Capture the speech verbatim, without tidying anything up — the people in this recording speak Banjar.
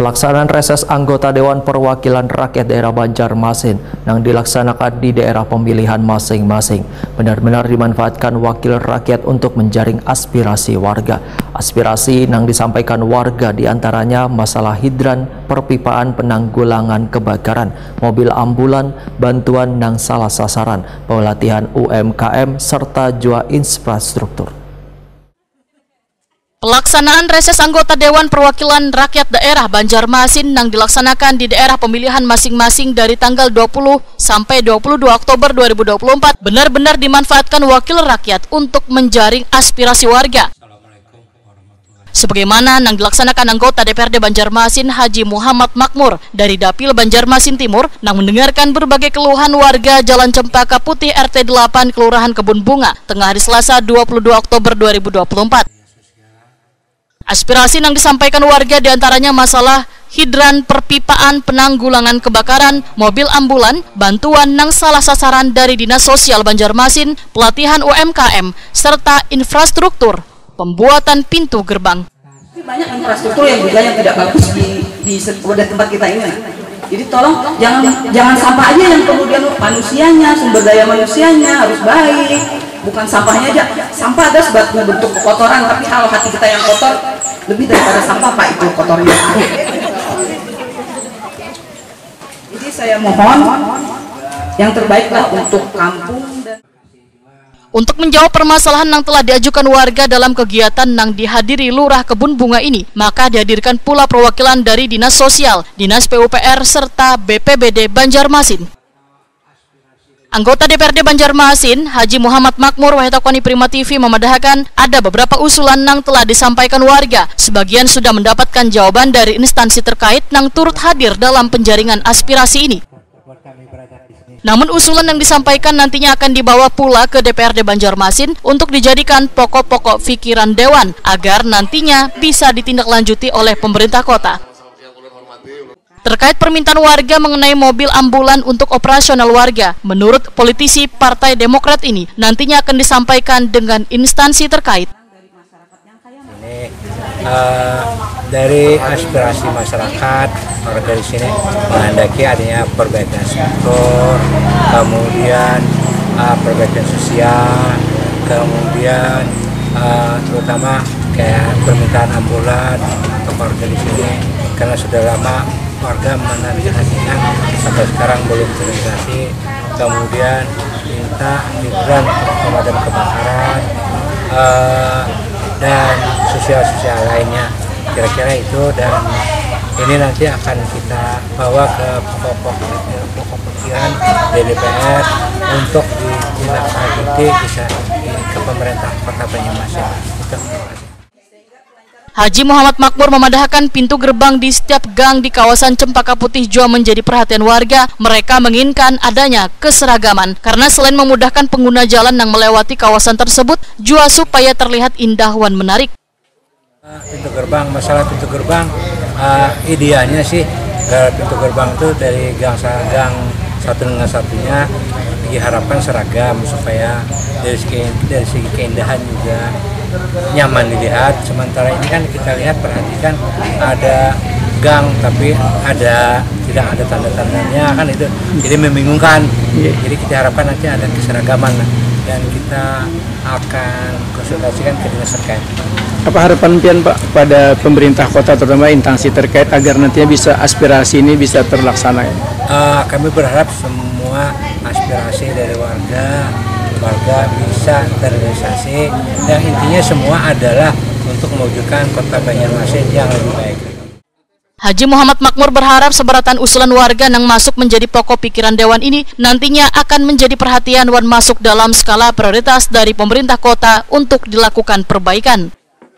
Pelaksanaan reses anggota Dewan Perwakilan Rakyat Daerah Banjarmasin nang dilaksanakan di daerah pemilihan masing-masing benar-benar dimanfaatkan wakil rakyat untuk menjaring aspirasi warga. Aspirasi nang disampaikan warga diantaranya masalah hidran, perpipaan, penanggulangan kebakaran, mobil ambulan, bantuan nang salah sasaran, pelatihan U M K M, serta jua infrastruktur. Pelaksanaan reses anggota Dewan Perwakilan Rakyat Daerah Banjarmasin nang dilaksanakan di daerah pemilihan masing-masing dari tanggal dua puluh sampai dua puluh dua Oktober dua ribu dua puluh empat benar-benar dimanfaatkan wakil rakyat untuk menjaring aspirasi warga. Sebagaimana nang dilaksanakan anggota D P R D Banjarmasin Haji Muhammad Makmur dari Dapil Banjarmasin Timur nang mendengarkan berbagai keluhan warga Jalan Cempaka Putih R T delapan Kelurahan Kebun Bunga tengah hari Selasa dua puluh dua Oktober dua ribu dua puluh empat. Aspirasi nang disampaikan warga diantaranya masalah hidran, perpipaan, penanggulangan kebakaran, mobil ambulan, bantuan nang salah sasaran dari Dinas Sosial Banjarmasin, pelatihan U M K M, serta infrastruktur pembuatan pintu gerbang. Tapi banyak infrastruktur yang juga yang tidak bagus di, di se- wadah tempat kita ini. Jadi tolong jangan jangan sampah aja yang kemudian manusianya, sumber daya manusianya harus baik. Bukan sampahnya aja. Sampah ada sebagai bentuk kotoran, tapi kalau hati kita yang kotor lebih daripada sampah, Pak, itu kotornya. Jadi saya mohon yang terbaiklah untuk kampung dan Untuk menjawab permasalahan yang telah diajukan warga dalam kegiatan yang dihadiri Lurah Kebun Bunga ini, maka dihadirkan pula perwakilan dari Dinas Sosial, Dinas P U P R, serta B P B D Banjarmasin. Anggota D P R D Banjarmasin, Haji Muhammad Makmur, wahai takoni Prima T V, memadahakan ada beberapa usulan yang telah disampaikan warga. Sebagian sudah mendapatkan jawaban dari instansi terkait yang turut hadir dalam penjaringan aspirasi ini. Namun usulan yang disampaikan nantinya akan dibawa pula ke D P R D Banjarmasin untuk dijadikan pokok-pokok pikiran dewan agar nantinya bisa ditindaklanjuti oleh pemerintah kota. Terkait permintaan warga mengenai mobil ambulan untuk operasional warga, menurut politisi Partai Demokrat ini nantinya akan disampaikan dengan instansi terkait. Ini uh, dari aspirasi masyarakat, warga di sini menghendaki adanya perbaikan struktur, kemudian uh, perbaikan sosial, kemudian uh, terutama kayak permintaan ambulan untuk warga di sini karena sudah lama warga menanti-nantikan sampai sekarang belum terrealisasi. Kemudian minta hiburan untuk pemadam kebakaran uh, dan sosial-sosial lainnya. Kira-kira itu dan ini nanti akan kita bawa ke pokok-pokok pokok pikiran D P R untuk ditindaklanjuti bisa ke pemerintah Kota Banjarmasin. Haji Muhammad Makmur memadahakan pintu gerbang di setiap gang di kawasan Cempaka Putih jua menjadi perhatian warga. Mereka menginginkan adanya keseragaman karena selain memudahkan pengguna jalan yang melewati kawasan tersebut, jua supaya terlihat indah wan menarik. Pintu gerbang, masalah pintu gerbang, uh, idealnya sih pintu gerbang itu dari gang gang satu dengan satunya diharapkan seragam supaya dari segi, dari segi keindahan juga nyaman dilihat. Sementara ini kan kita lihat perhatikan ada gang tapi ada tidak ada tanda-tandanya kan itu jadi membingungkan. Jadi kita harapkan nanti ada keseragaman dan kita akan konsultasikan ke dinas terkait. Apa harapan pian Pak pada pemerintah kota terutama instansi terkait agar nantinya bisa aspirasi ini bisa terlaksana? Uh, kami berharap semua aspirasi dari warga warga bisa terrealisasi dan intinya semua adalah untuk mewujudkan kota Banjarmasin yang lebih baik. Haji Muhammad Makmur berharap seberatan usulan warga yang masuk menjadi pokok pikiran dewan ini nantinya akan menjadi perhatian wan masuk dalam skala prioritas dari pemerintah kota untuk dilakukan perbaikan.